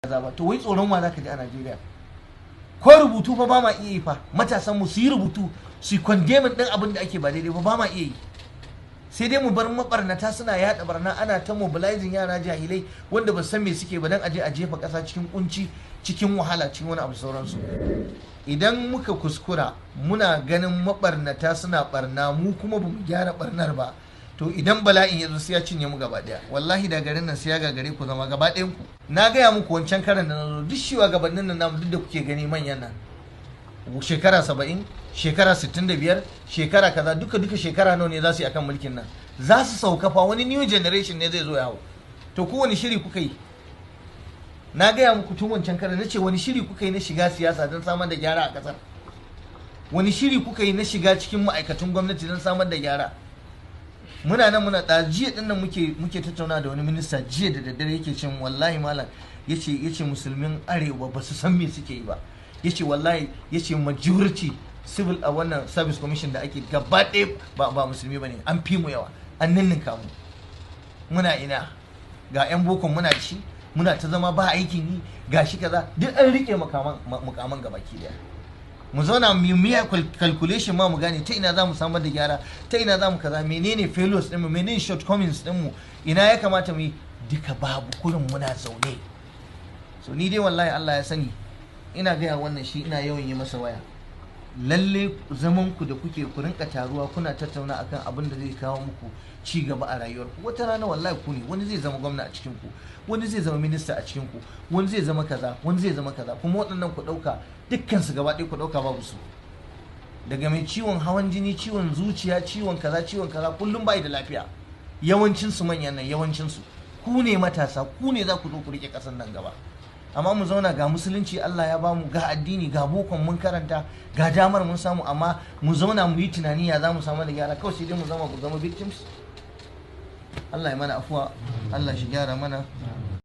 Kaza ba. To wai tsoron wa zaka ji a Najeriya? Ko rubutu fa ba ma iya yi fa. Matasan mu su yi rubutu su yi condemning din abin da ake ba daidai ba, ba ma iya yi. Sai dai mu bar mabarnata suna yada barna, ana ta mobilizing yara jahilai wanda ba san me suke ba, dan aje a jefa kasa cikin kunci, cikin wahala, cikin wani abu sauransu. Idan muka kuskura muna ganin mabarnata suna barna, mu kuma bamu gyara barnar ba, to idan bala'in ya zo sai ya cinye mu gaba daya. Wallahi da garin nan sai ya gagare ku zama gaba ɗayan ku. Na gaya muku wancan karan da na zo, duk shugabannin nan namu duk da kuke gani manyan nan, shekara 70, shekara 65, shekara kaza, duka duka shekara nawa ne za su yi akan mulkin nan? Za su sauka fa, wani new generation ne zai zo ya hau. To ku wani shiri kuka yi? Na gaya muku tun wancan karan, na ce wani shiri kuka yi na shiga siyasa don samar da gyara a kasar? Wani shiri kuka yi na shiga cikin ma'aikatan gwamnati don samar da gyara? Muna nan muna da jiya din nan muke tattauna da wani minista jiya da daddare, yake cin wallahi malam, yace musulmin arewa ba su san me suke yi ba. Yace wallahi, yace majority civil a wannan service commission da ake gaba ɗaya ba musulmi bane, an fi mu yawa, an ninninka mu. Muna ina ga yan bokon muna da shi, muna ta zama ba aikin yi, ga shi kaza duk an rike mukaman gabaki daya. Mu zauna mu miya calculation ma mu gane ta ina za mu samar da gyara, ta ina za mu kaza, menene failures ɗinmu, menene shortcomings ɗinmu, ina ya kamata mu yi, duka babu, kurin muna zaune. So ni dai wallahi Allah ya sani, ina gaya wannan shi ina yawan yi masa waya, lalle zaman ku da kuke ku rinka taruwa kuna tattauna akan abin da zai kawo muku ci gaba a rayuwarku. Wata rana wallahi ku ne, wani zai zama gwamna a cikin ku, wani zai zama minista a cikin ku, wani zai zama kaza, wani zai zama kaza. Kuma waɗannan ku ɗauka dukkan su gaba ɗaya ku ɗauka babu su, daga mai ciwon hawan jini, ciwon zuciya, ciwon kaza, ciwon kaza, kullum bai da lafiya. Yawancin su manyan nan, yawancin su ku ne matasa, ku ne za ku zo ku rike ƙasar nan gaba. Amma mu zauna, ga musulunci Allah ya bamu, ga addini, ga bokon mun karanta, ga damar mun samu, amma mu zauna mu yi tunani ya za mu samu da gyara, kawai sai dai mu zama victims. Allah ya mana afuwa, Allah shi gyara mana.